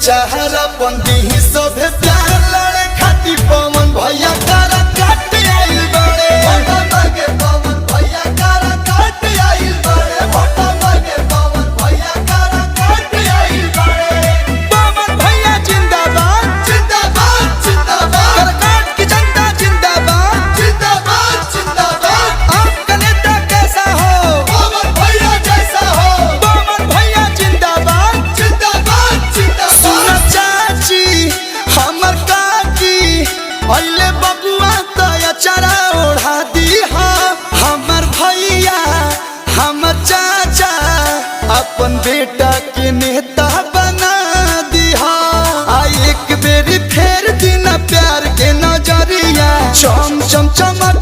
चार अपन दीही सभे प्यार लड़े खाती पवन भैया कारा काट आइल बड़े। भोटा मांगे पवन भैया कारा काट आइल बाड़े। भोटा मांगे पवन भैया कारा काट आइल बाड़े। पवन भैया जिंदाबाद, जिंदाबाद जिंदाबाद, करकाट की जनता जिंदाबाद, जिंदाबाद जिंदाबाद। आपका नेता कैसा हो, पवन भैया जैसा हो, पवन भैया जिंदाबाद, जिंदाबाद जिंदाबाद। सुन चाची हमर काकी अइले बबुआ तया चरा ओढ़ा दी हमर भैया हमर चाचा अपन बेटा